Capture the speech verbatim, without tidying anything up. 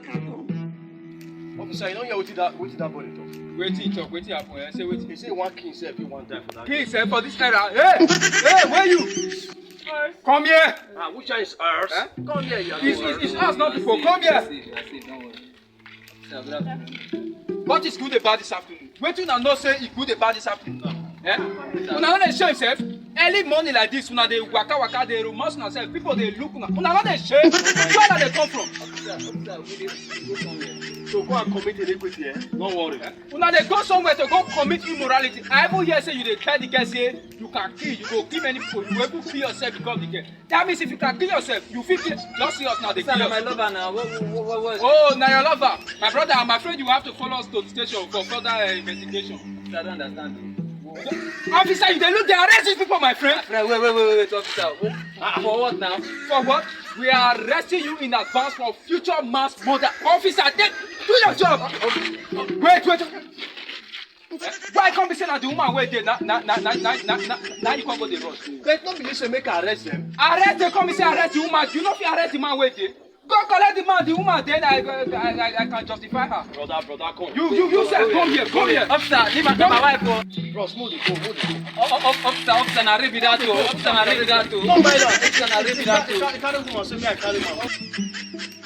can come. Officer, you no hear wetin that wetin that boy dey talk? Wetin he talk? Wetin happen? Eh? Say wetin? He say one king sef fit wan die for that. Kill himself for this era. Hey, hey, where you? Come here. Ah, which one is ours? Eh? Come here, you are It's, not it's, it's ours. Us, not before. Come here. Don't worry. Sir, good afternoon. What is good about this afternoon? Wetin una know say e good about this afternoon now? Eh? Una no dey shame sef? Early morning like this, una dey waka waka, dey romance una sef. People dey look una. Una no dey shame? Where una dey come from? Officer, officer, we dey we go somewhere. So go and commit iniquity, eh? No worry. Una dey go somewhere to go commit immorality. I even hear say you dey tell the girl say you can kill, you go kill many people, you go even kill yourself because of the girl. That means if you can kill yourself, you fit kill. Just see us now, dey Sir, kill na my yourself. Lover now. What, what, what, what? Oh, na your lover. My brother, I'm afraid you have to follow us to the station for further uh, investigation. Sir, I don't understand. Officer, you dey look, dey arrest these people, my friend. Friend, wait, wait, wait, wait, wait, officer. Wait. Ah, for what now? For what? We are arresting you in advance for future mass murder. Officer, take, do your job. Wait, wait. Why come be say na the woman wey dey na na na na na na na na you come go dey rush? But no be you say make I arrest them. Arrest dey come be say arrest the woman. You no fit arrest the man wey dey. Go collect the man, the woman dey, I I I I can justify her. Brother, brother, come. You you you sef come here, come here. Officer, leave my, my wife. Oh. Bros, move the go, move the go. Oh, oh, oh, officer, officer, na rape be that. Oh. Officer, na rape be that. Oh. Come by now. Officer, na rape be that. Oh. Carry, carry woman, say me I carry man.